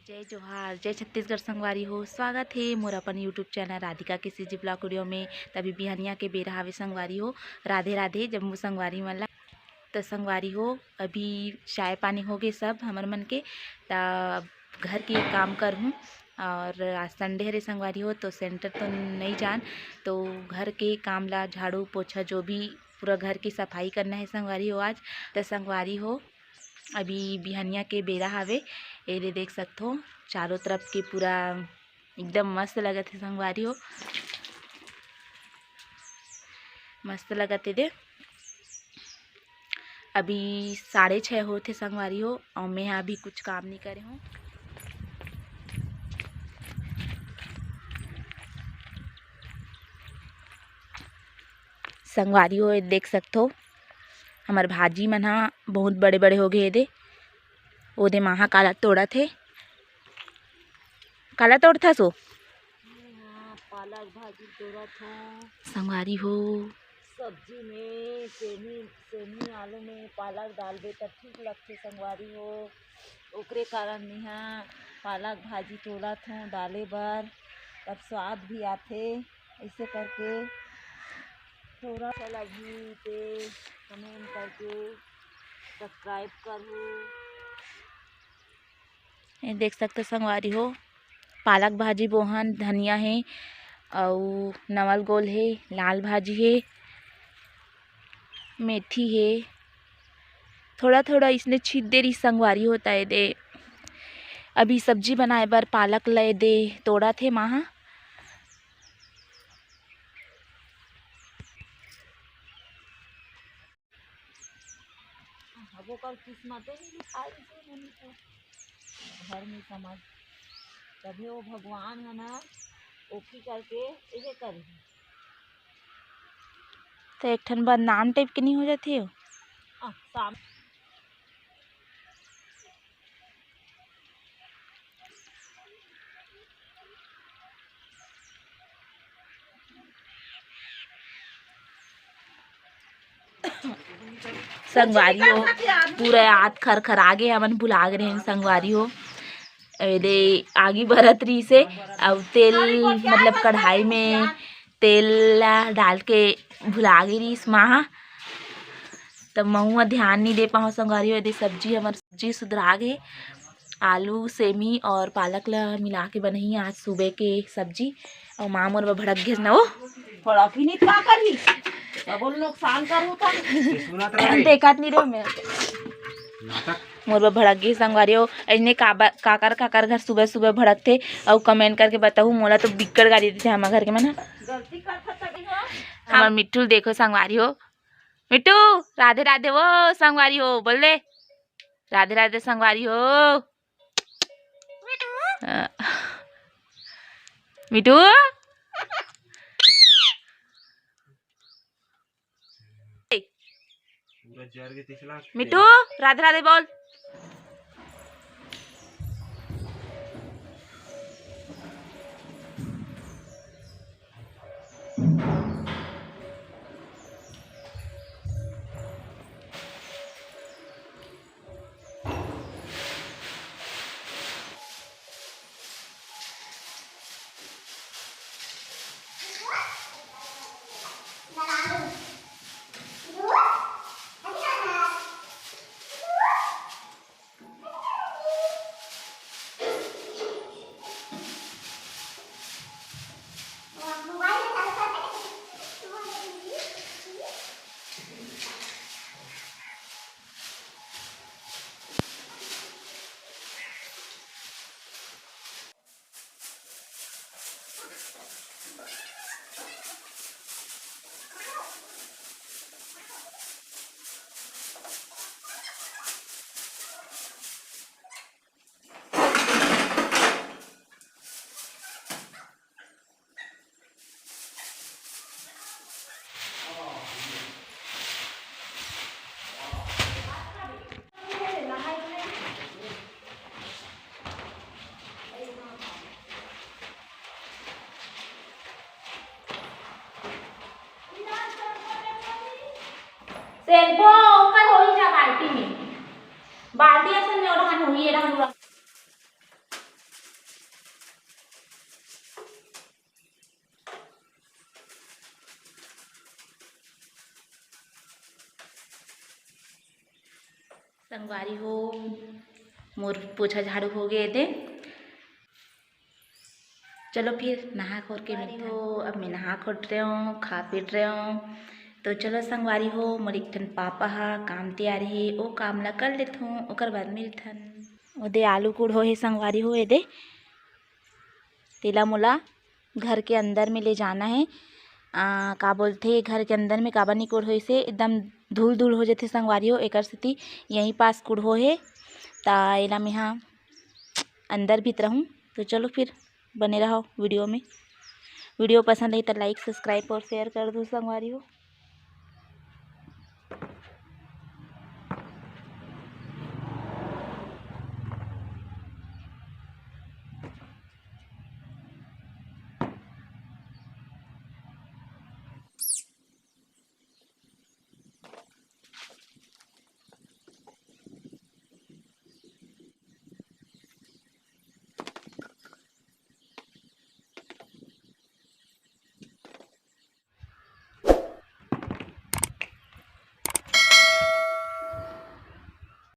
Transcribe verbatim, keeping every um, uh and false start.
जय जोहार, जय छत्तीसगढ़ संगवारी हो। स्वागत हे मोर अपन YouTube चैनल राधिका के CG ब्लॉग स्टूडियो में। तभी बिहनिया के बेरा हावे संगवारी हो। राधे राधे जम्मो संगवारी मन ला। त संगवारी हो, अभी चाय पानी हो गे सब हमर मन के, त घर के काम करहूँ। और आज संडे हरे संगवारी हो, तो सेंटर तो नहीं जान, तो घर के काम ला, झाड़ू पोछा, जो भी पूरा घर की सफाई करना है संगवारी हो आज। त संगवारी हो, अभी बिहनिया के बेरा हावे। ये दे देख सकथो, चारों तरफ के पूरा एकदम मस्त लगत हे संगवारी हो, मस्त लगत हे दे। अभी साढ़े छः होत हे संगवारी हो, और मैं अभी कुछ काम नहीं करे हूँ। संगवारी हो, ये देख सकथो, हमर भाजी मन ह बहुत बड़े-बड़े हो गे हे दे। ओदे माँ ह काला तोड़त हे। काला तोड़थस ओ? हाँ, पालक भाजी तोड़त हूँ। संगवारी हो। सब्जी में सेमी, सेमी आलू में पालक डालबे त ठीक लगथे संगवारी हो। ओकरे कारण मेहा पालक भाजी तोड़त हूँ डाले बर, तब स्वाद भी आथे। ऐसे करके थोड़ा सा लगी ते कमेंट करके सब्सक्राइब करहू। ये देख सकते संगवारी हो, पालक भाजी बोहन, धनिया हे, अउ नवल गोल हे, लाल भाजी हे, मेथी हे, थोड़ा थोड़ा इसने छीत दे रही संगवारी हो। त ये दे अभी सब्जी बनाए बर पालक ल ये दे तोड़त हे माँ ह। अब ओकर किस्मते नहीं लिखाए रहिसे मम्मी के घर में समझ, तभे वो भगवान ह ना ओकी करके एहे करही। तो एक ठन बदनाम टाइप के नहीं हो जाथे हो? आ, साम- संगवारी हो, पूरा आत खरखरा गे, हमन भुला गे रहेन संगवारी हो। एदे आगी बरत रहिसे, अउ तेल, मतलब, कढ़ाई में तेल ला डाल के भुला गे रहिस माँ ह, त महू ह ध्यान नहीं दे पाहूँ संगवारी हो। एदे सब्जी, हमर सब्जी सुधरा गे, आलू, सेमी और पालक ला मिला के बनही आज सुबह के सब्जी। अउ माँ मोर बर भड़क गेस ना, ओ भड़क ही नहीं, का करही? अब बोल, नुकसान करू का? ये सुनत रहे। देखत नहीं रहो मैं। नाटक। मोर बर भड़क गेस संगवारी हो। अइसने काबर, काकर काकर घर सुबह सुबह भड़कथे, अउ कमेंट करके बताहू। मोला तो बिक्कट गाली देथे हमर घर के मन ह। गलती करथस तभी हो। हमर मिट्ठू देखो संगवारी हो, मिट्ठू, राधे राधे वो संगवारी हो, बोल दे, राधे राधे संगवारी हो। अ, मिट्ठू, पूरा जर के तिसला। मिट्ठू, राधे राधे बोल। शैम्पू ओकर होई जा बाल्टी में। बाल्टी असन में ओढ़ान होही, एढ़ान उढ़ान। संगवारी हो, मोर पोछा झाड़ू हो गए दे। चलो फिर नहा खोर के मिलथन। हो, अब मैं नहा खोट रहे हूँ, खा पीट रहे हूँ। तो चलो संगवारी हो, मोर एक ठन पापा हा काम तियार हे, ओ काम ला कर लेथूँ, ओकर बाद मिलथन। ओदे आलू कुढ़ो हे संगवारी हो, एदे तेला मोला घर के अंदर में ले जाना हे। आ, का बोलथे, घर के अंदर में काबर नी कुढ़ो, इसे एकदम धूल धूल हो जथे संगवारी हो, एकर सेती यहीं पास कुढ़ो हे। ता एला मेहा अंदर भीत रहूँ। तो चलो फिर बने रहो वीडियो में। वीडियो पसंद आई तो like, subscribe और share कर दो संगवारी हो।